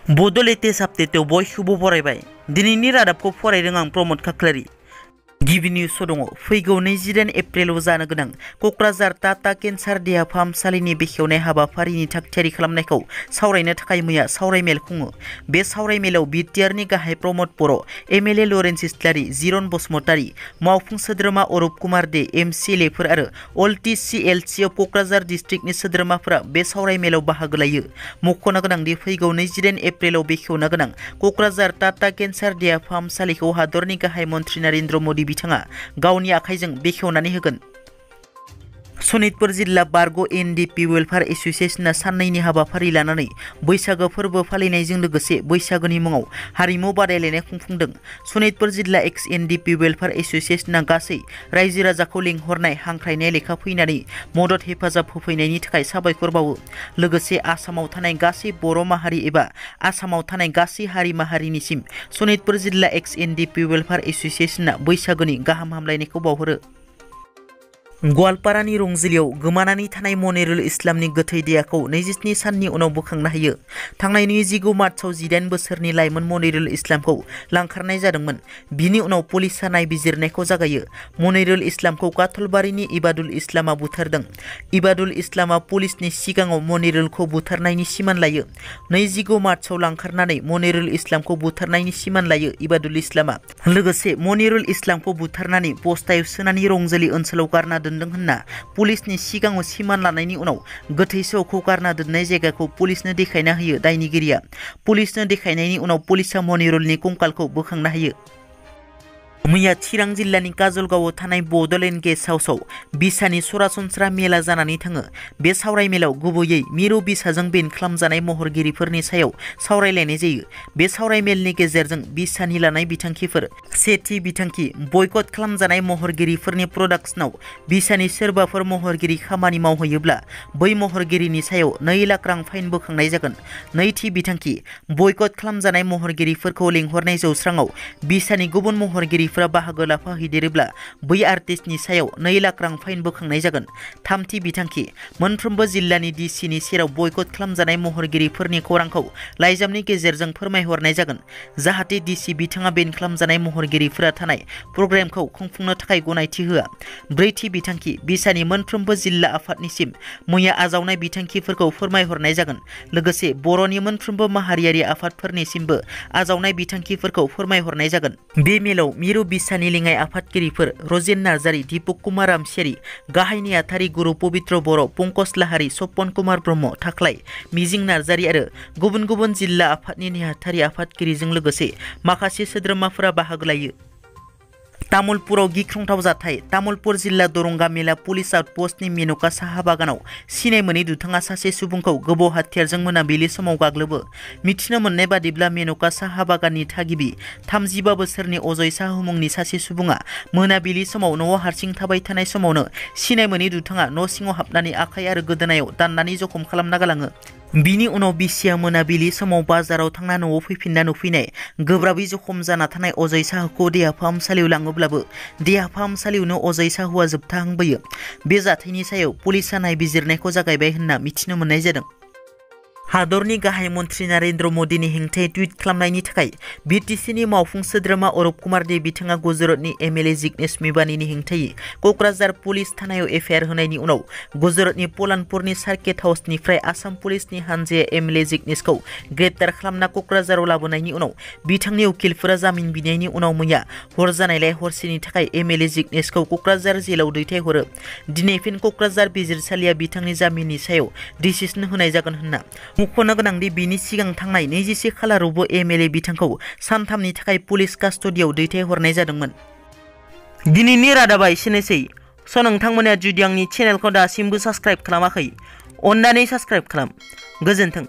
Bodo latest update बयखौबो बरायबाय। दिनैनि रादाबखौ फरायदों आं प्रमोद खाख्लारि। गिबि निउस दङ। फैगौ 29 एप्रिलाव जानो गोनां क'क्राझार टाटा केन्सार देहा फाहामसालिनि बेखेवनाय हाबाफारिनि थागथियारि खालामनायखौ सावरायनो थाखाय मैया सावरायमेल खुङो। बे सावरायमेलाव बिटिआरनि गाहाय प्रमोद बर', एमएलए लरेन्स इस्लारि, जिरन बसुमतारि, मावफुं सोद्रोमा अरुप कुमार दे, एमसिएलएफोर आरो अल टिसिएलसि अफ क'क्राझार डिस्ट्रिक्टनि सोद्रोमाफोरा बे सावरायमेलाव बाहागो लायो। मख'नो गोनांदि फैगौ 29 एप्रिलाव बेखेवनो गोनां क'क्राझार टाटा केन्सार देहा फाहामसालिखौ हादरनि गाहाय मन्थ्रि नरेन्द्र मदि बिथाङा गावनि आखाइजों बेखेवनानै होगोन। सनितपुर जिल्ला बारग' एनडिपि वेलफेयार एस'सिएशना साननैनि हाबाफारि लानानै बैसागो फोरबो फालिनायजों लोगोसे बैसागोनि मुङाव हारिमु बादायलायनाय खुंफुंदों। सनितपुर जिल्ला एक्स-NDFB वेलफेयार एस'सिएशना गासै रायजो राजाखौ लिंहरनाय हांख्रायनाय लेखा फैनानै मदद हेफाजाब होफैनायनि थाखाय साबायखर बावो। लोगोसे आसामाव थानाय गासै बर' माहारि एबा आसामाव थानाय गासै हारि माहारिनिसिम सनितपुर जिल्ला एक्स-NDFB वेलफेयार एस'सिएशना बैसागोनि गाहाम हामलायनायखौ बावहरो। गवालपारानि रंजिलियाव गोमानानै थानाय मनिरुल इस्लामनि गोथै देहाखौ 27 साननि उनाव बोखांनो हायो। थांनाय 29 मार्चआव 18 बोसोरनि लाइमोन मनिरुल इस्लामखौ लांखारनाय जादोंमोन। बिनि उनाव पुलिसआ नायबिजिरनायखौ जागायो। मनिरुल इस्लामखौ काथलबारिनि इबादुल इस्लामा बुथारदों। इबादुल इस्लामा पुलिसनि सिगाङाव मनिरुलखौ बुथारनायनि सिमान लायो। 29 मार्चआव लांखारनानै मनिरुल इस्लामखौ बुथारनायनि सिमान लायो इबादुल इस्लामा। लोगोसे मनिरुल इस्लामखौ बुथारनानै बस्तायाव सोनानै रंजिली ओनसोलाव गारना दोनदों होनना पुलिसनि सिगाङाव सिमान लानायनि उनाव गोथै सहखौ गारना दोननाय जायगाखौ पुलिसनो देखायना होयो दायनिगिरिया। पुलिसनो देखायनायनि उनाव पुलिसआ मनिरुलनि कंकालखौ बोखांनो हायो। मैया चिरां जिल्लानि काजलगावआव थानाय बडोलेण्ड गेस्ट हाउसआव बिसानि सरासनस्रा मेला जानानै थाङो। बे सावरायमेलाव गुबैयै मिरु बिसाजों बेन खालामजानाय महरगिरिफोरनि सायाव सावरायलायनाय जायो। बे सावरायमेलनि गेजेरजों बिसानि लानाय बिथांखिफोर। सेथि बिथांखि बयकट खालामजानाय महरगिरिफोरनि प्रडाक्शनाव बिसानि सोरबाफोर महरगिरि खामानि मावहैयोब्ला बै महरगिरिनि सायाव 2 लाख रां फाइन बोखांनाय जागोन। नैथि बिथांखि बयकट खालामजानाय महरगिरिफोरखौ लिंहरनाय जौस्राङाव बिसानि गुबुन महरगिरिफोरा बाहागो लाफाहैदेरोब्ला बै आर्टिस्टनि सायाव 2 लाख रां फाइन बोखांनाय जागोन। थामथि बिथांखि मोनफ्रोमबो जिल्लानि डिसिनि सेराव बयकट खालामजानाय महरगिरिफोरनि खौरांखौ लाइजामनि गेजेरजों फोरमायहरनाय जागोन, जाहाथे डिसि बिथाङा बेन खालामजानाय महरगिरिफोरा थानाय प्रग्रामखौ खुंफुंनो थाखाय गनायथि होआ। ब्रैथि बिथांखि बिसानि मोनफ्रोमबो जिल्ला आफादनिसिम मैया आजावनाय बिथांखिफोरखौ फोरमायहरनाय जागोन। लोगोसे बर'नि मोनफ्रोमबो माहारियारि आफादफोरनिसिमबो आजावनाय बिथांखिफोरखौ फोरमायहरनाय जागोन। बे मेलाव मिरु बिसानि लेङाइ आफादगिरिफोर रजेन नार्जारि, दीपक कुमार रामसियारि, गाहाय नेहाथारि गुरु पबित्र बर', पंकज लाहारि, सपन कुमार ब्रह्म, थाख्लाय, मिजिं नार्जारि आरो गुबुन गुबुन जिल्ला आफादनि नेहाथारि आफादगिरिजों लोगोसे माखासे सोद्रोमाफोरा बाहागो लायो। तामुलपुराव गिख्रंथाव जाथाय। तामुलपुर जिल्ला दरंगा मेला पुलिस आउटपस्टनि मेन'का साहा बागानाव सिनाय मोनै दुथाङा सासे सुबुंखौ गोबौ हाथियारजों मोनाबिलि समाव गाग्लोबो। मिथिनो मोननाय बादिब्ला मेन'का साहा बागाननि थागिबि 35 बोसोरनि अजय साहु मुंनि सासे सुबुङा मोनाबिलि समाव न'आव हारसिं थाबाय थानाय समावनो सिनाय मोनै दुथाङा न' सिङाव हाबनानै आखाइ आरो गोदोनायाव दाननानै जखम खालामना गालाङो। बिनि उनाव बिसिया मोनाबिलि समाव बाजाराव थांना न'आव फैफिनना नुफैनाय गोब्राबै जखम जाना थानाय अजय साहुखौ देहा फाहामसालियाव लाङोब्लाबो देहा फाहामसालियावनो अजय साहुआ जोबथाहांबोयो। बे जाथायनि सायाव पुलिसआ नायबिजिरनायखौ जागायबाय होनना मिथिनो मोननाय जादों। हादरनि गाहाय मन्थ्रि नरेन्द्र मदिनि हेंथायै टुइट खालामनायनि थाखाय बिटिसिनि मावफुं सोद्रोमा अरुप कुमार दे बिथाङा गुजरातनि एमएलए जिग्नेश मेवानीनि हेंथायै क'क्राझार पुलिस थानायाव एफआइआर होनायनि उनाव गुजरातनि पलानपुरनि सार्किट हाउसनिफ्राय आसाम पुलिसनि हानजाया एमएलए जिग्नेशखौ ग्रेप्तार खालामना क'क्राझाराव लाबोनायनि उनाव बिथांनि उकिलफोरा जामिन बिनायनि उनाव मैया हर जानायलाय हरसेनि थाखाय एमएलए जिग्नेशखौ क'क्राझार जेलाव दैथायहरो। दिनै फिन क'क्राझार बिजिरसालिया बिथांनि जामिननि सायाव डिसिसन होनाय जागोन होनना मख'नो गोनांदि बिनि सिगां थांनाय 21 खालारावबो एमएलए बिथांखौ सानथामनि थाखाय पुलिस कास्टडियाव दैथायहरनाय जादोंमोन। दिनैनि रादाबा एसेनोसै। नोंथांमोना जुदि आंनि चेनेलखौ दासिमबो साबस्क्राइब खालामाखै, अन्नानै साबस्क्राइब खालाम। गोजोन्थों।